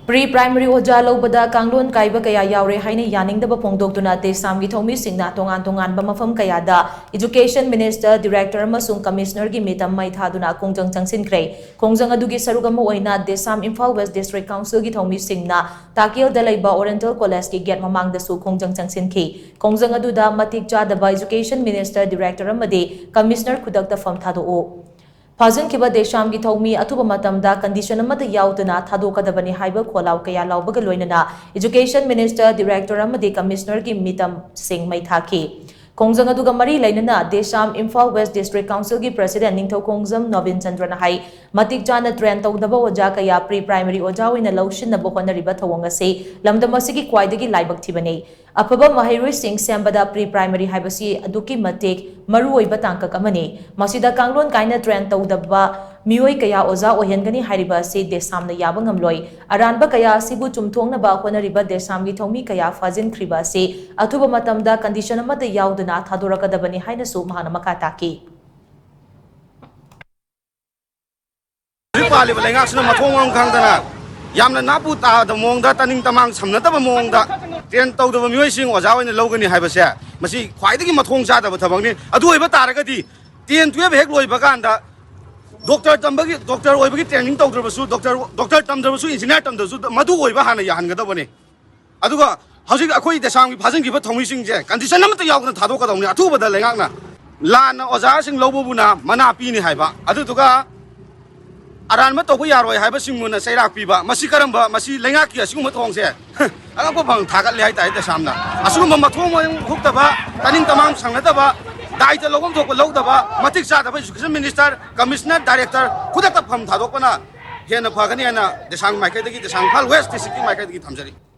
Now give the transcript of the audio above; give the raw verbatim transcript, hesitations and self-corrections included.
Pre primary ꯑꯣꯖꯥ ꯂꯧꯕꯗ ꯀꯥꯡꯂꯣꯟ ꯀꯥꯏꯕ ꯀꯌꯥ ꯌꯥꯎꯔꯦ ꯍꯥꯏꯅ ꯌꯥꯅꯤꯡꯗꯕ ꯐꯣꯡꯗꯣꯛꯇꯨꯅ ꯗꯦꯁꯥꯝꯒꯤ ꯊꯧꯃꯤꯁꯤꯡꯅ ꯇꯣꯉꯥꯟ ꯇꯣꯉꯥꯟꯕ ꯃꯐꯝ ꯀꯌꯥꯗ ꯏꯖꯨꯀꯦꯁꯟ ꯃꯤꯅꯤꯁꯇꯔ, ꯗꯤꯔꯦꯛꯇꯔ ꯑꯃꯁꯨꯡ ꯀꯃꯤꯁꯅꯔꯒꯤ ꯃꯤꯇꯝ ꯃꯩ ꯊꯥꯗꯨꯅ ꯈꯣꯡꯖꯪ ꯆꯪꯁꯤꯟꯈ꯭ꯔꯦ꯫ ꯈꯣꯡꯖꯪ ꯑꯗꯨꯒꯤ ꯁꯔꯨꯛ ꯑꯃ ꯑꯣꯏꯅ ꯗꯦꯁꯥꯝ ꯏꯝꯐꯥꯜ ꯋꯦꯁ ꯗꯤꯁꯇ꯭ꯔꯤꯛ ꯀꯥꯎꯟꯁꯤꯜꯒꯤ ꯊꯧꯃꯤꯁꯤꯡꯅ ꯇꯥꯀꯦꯜꯗ ꯂꯩꯕ ꯑꯣꯔꯤꯌꯦꯟꯇꯦꯜ ꯀꯣꯂꯦꯖꯀꯤ ꯒꯦꯠ ꯃꯃꯥꯡꯗꯁꯨ ꯈꯣꯡꯖꯪ ꯆꯪꯁꯤꯟꯈꯤ꯫ ꯈꯣꯡꯖꯪ ꯑꯗꯨꯗ ꯃꯇꯤꯛ ꯆꯥꯗꯕ ꯏꯖꯨꯀꯦꯁꯟ ꯃꯤꯅꯤꯁꯇꯔ, ꯗꯤꯔꯦꯛꯇꯔ ꯑꯃꯗꯤ ꯀꯃꯤꯁꯅꯔ ꯈꯨꯗꯛꯇ ꯐꯝ ꯊꯥꯗꯣꯛꯎ, ꯐꯥꯖꯤꯟꯈꯤꯕ ꯗꯦꯁꯥꯝꯒꯤ ꯊꯧꯃꯤ ꯑꯊꯨꯕ ꯃꯇꯝꯗ ꯀꯟꯗꯤꯁꯟ ꯑꯃꯠꯇ ꯌꯥꯎꯗꯅ ꯊꯥꯗꯣꯛꯀꯗꯕꯅꯤ ꯍꯥꯏꯕ ꯈꯣꯜꯂꯥꯎ ꯀꯌꯥ ꯂꯥꯎꯕꯒ ꯂꯣꯏꯅꯅ ꯏꯖꯨꯀꯦꯁꯟ ꯃꯤꯅꯤꯁꯇꯔ, ꯗꯤꯔꯦꯛꯇꯔ ꯑꯃꯗꯤ ꯀꯃꯤꯁꯅꯔꯒꯤ ꯃꯤꯇꯝꯁꯤꯡ ꯃꯩ ꯊꯥꯈꯤ꯫ ꯈꯣꯡꯖꯪ ꯑꯗꯨꯒ ꯃꯔꯤ ꯂꯩꯅꯅ ꯗꯦꯁꯥꯝ ꯏꯝꯐꯥꯜ ꯋꯦꯁ ꯗꯤꯁꯇ꯭ꯔꯤꯛ ꯀꯥꯎꯟꯁꯤꯜꯒꯤ ꯄ꯭ꯔꯁꯤꯗꯦꯟ ꯅꯤꯡꯊꯧꯈꯣꯡꯖꯝ ꯅꯣꯕꯤꯟ ꯆꯟꯗ꯭ꯔꯅ ꯍꯥꯏ, ꯃꯇꯤꯛ ꯆꯥꯅ ꯇ꯭ꯔꯦꯟ ꯇꯧꯗꯕ ꯑꯣꯖꯥ ꯀꯌꯥ ꯄ꯭ꯔꯤ ꯄ꯭ꯔꯥꯏꯃꯔꯤ ꯑꯣꯖꯥ ꯑꯣꯏꯅ ꯂꯧꯁꯤꯟꯅꯕ ꯍꯣꯠꯅꯔꯤꯕ ꯊꯧꯑꯣꯡ ꯑꯁꯤ ꯂꯝꯗꯝ ꯑꯁꯤꯒꯤ ꯈ꯭ꯋꯥꯏꯗꯒꯤ ꯂꯥꯏꯕꯛ ꯊꯤꯕꯅꯤ꯫ ꯑꯐꯕ ꯃꯍꯩꯔꯣꯏꯁꯤꯡ ꯁꯦꯝꯕꯗ ꯄ꯭ꯔꯤ ꯄ꯭ꯔꯥꯏꯃꯔꯤ ꯍꯥꯏꯕꯁꯤ ꯑꯗꯨꯛꯀꯤ ꯃꯇꯤꯛ ꯃꯔꯨꯑꯣꯏꯕ ꯇꯥꯡꯀꯛ ꯑꯃꯅꯤ꯫ ꯃꯁꯤꯗ ꯀꯥꯡꯂꯣꯟ ꯀꯥꯏꯅ ꯇ꯭ꯔꯦꯟ ꯇꯧꯗꯕ ꯃꯤꯑꯣꯏ ꯀꯌꯥ ꯑꯣꯖꯥ ꯑꯣꯏꯍꯟꯒꯅꯤ ꯍꯥꯏꯔꯤꯕ ꯑꯁꯤ ꯗꯦꯁꯥꯝꯅ ꯌꯥꯕ ꯉꯝꯂꯣꯏ꯫ ꯑꯔꯥꯟꯕ ꯀꯌꯥ ꯑꯁꯤꯕꯨ ꯆꯨꯝꯊꯣꯛꯅꯕ ꯍꯣꯠꯅꯔꯤꯕ ꯗꯦꯁꯥꯝꯒꯤ ꯊꯧꯃꯤ ꯀꯌꯥ ꯐꯥꯖꯤꯟꯈ꯭ꯔꯤꯕ ꯑꯁꯤ ꯑꯊꯨꯕ ꯃꯇꯝꯗ ꯀꯟꯗꯤꯁꯟ ꯑꯃꯠꯇ ꯌꯥꯎꯗꯅ ꯊꯥꯗꯣꯔꯛꯀꯗꯕꯅꯤ ꯍꯥꯏꯅꯁꯨ ꯃꯍꯥꯛꯅ ꯃꯈꯥ ꯇꯥꯈꯤ꯫ ꯍꯧꯖꯤꯛ ꯄꯥꯜꯂꯤꯕ ꯂꯩꯉꯥꯛꯁꯤꯅ ꯃꯊꯣꯡ ꯃꯔꯝ ꯈꯪꯗꯅ ꯌꯥꯝꯅ ꯅꯥꯄꯨ ꯇꯥꯗꯕ ꯃꯑꯣꯡꯗ, ꯇꯥꯅꯤꯡ ꯇꯃꯥꯡ ꯁꯝꯅꯗꯕ ꯃꯑꯣꯡꯗ ꯇ꯭ꯔꯦꯟ ꯇꯧꯗꯕ ꯃꯤꯑꯣꯏꯁꯤꯡ ꯑꯣꯖꯥ ꯑꯣꯏꯅ ꯂꯧꯒꯅꯤ ꯍꯥꯏꯕꯁꯦ, ꯃꯁꯤ ꯈ꯭ꯋꯥꯏꯗꯒꯤ ꯃꯊꯣꯡ ꯆꯥꯗꯕ ꯊꯕꯛꯅꯤ꯫ ꯑꯗꯨ ꯑꯣꯏꯕ ꯇꯥꯔꯒꯗꯤ ꯇꯦꯟ ꯇꯨꯌꯦꯜꯐ ꯍꯦꯛ ꯂꯣꯏꯕ ꯀꯥꯟꯗ ꯗꯣꯛꯇꯔ ꯇꯝꯕꯒꯤ, ꯗꯣꯛꯇꯔ ꯑꯣꯏꯕꯒꯤ ꯇ꯭ꯔꯦꯅꯤꯡ ꯇꯧꯗ꯭ꯔꯕꯁꯨ, ꯗꯣꯛꯇꯔ, ꯗꯣꯛꯇꯔ ꯇꯝꯗ꯭ꯔꯕꯁꯨ, ꯏꯟꯖꯤꯅꯤꯌꯥꯔ ꯇꯝꯗ꯭ꯔꯕꯁꯨ ꯃꯗꯨ ꯑꯣꯏꯕ ꯍꯥꯟꯅ ꯌꯥꯍꯟꯒꯗꯕꯅꯤ꯫ ꯑꯗꯨꯒ ꯍꯧꯖꯤꯛ ꯑꯩꯈꯣꯏ ꯗꯦꯁꯥꯝꯒꯤ ꯐꯥꯖꯤꯟꯈꯤꯕ ꯊꯧꯃꯤꯁꯤꯡꯁꯦ ꯀꯟꯗꯤꯁꯟ ꯑꯃꯠꯇ ꯌꯥꯎꯗꯅ ꯊꯥꯗꯣꯛꯀꯗꯧꯅꯤ꯫ ꯑꯊꯨꯕꯗ ꯂꯩꯉꯥꯛꯅ ꯂꯥꯟꯅ ꯑꯣꯖꯥꯁꯤꯡ ꯂꯧꯕꯕꯨꯅ ꯃꯅꯥ ꯄꯤꯅꯤ ꯍꯥꯏꯕ, ꯑꯗꯨꯗꯨꯒ ꯑꯔꯥꯟꯕ ꯇꯧꯕ ꯌꯥꯔꯣꯏ ꯍꯥꯏꯕꯁꯤꯡꯕꯨꯅ ꯆꯩꯔꯥꯛ ꯄꯤꯕ, ꯃꯁꯤ ꯀꯔꯝꯕ, ꯃꯁꯤ ꯂꯩꯉꯥꯛꯀꯤ ꯑꯁꯤꯒꯨꯝꯕ ꯊꯧꯑꯣꯡꯁꯦ ꯑꯉꯛꯄ ꯐꯪ ꯊꯥꯒꯠꯂꯦ ꯍꯥꯏꯇꯥꯔꯦ꯫ ꯗꯦꯁꯥꯝꯅ ꯑꯁꯤꯒꯨꯝꯕ ꯃꯊꯣꯡ ꯃꯔꯝ ꯍꯨꯛꯇꯕ, ꯇꯥꯅꯤꯡ ꯇꯃꯥꯡ ꯁꯪꯅꯗꯕ, ꯗꯥꯏꯇ ꯂꯧꯐꯝ ꯊꯣꯛꯄ ꯂꯧꯗꯕ, ꯃꯇꯤꯛ ꯆꯥꯗꯕ ꯏꯖꯨꯀꯦꯁꯟ ꯃꯤꯅꯤꯁꯇꯔ, ꯀꯃꯤꯁꯅꯔ, ꯗꯥꯏꯔꯦꯛꯇꯔ ꯈꯨꯗꯛꯇ ꯐꯝ ꯊꯥꯗꯣꯛꯄꯅ ꯍꯦꯟꯅ ꯐꯒꯅꯤ ꯍꯥꯏꯅ ꯗꯦꯁꯥꯝ ꯃꯥꯏꯀꯩꯗꯒꯤ, ꯗꯦꯁꯥꯝ ꯏꯝꯐꯥꯜ ꯋꯦꯁ ꯗꯤꯁꯇ꯭ꯔꯤꯛꯀꯤ ꯃꯥꯏꯀꯩꯗꯒꯤ ꯊꯝꯖꯔꯤ꯫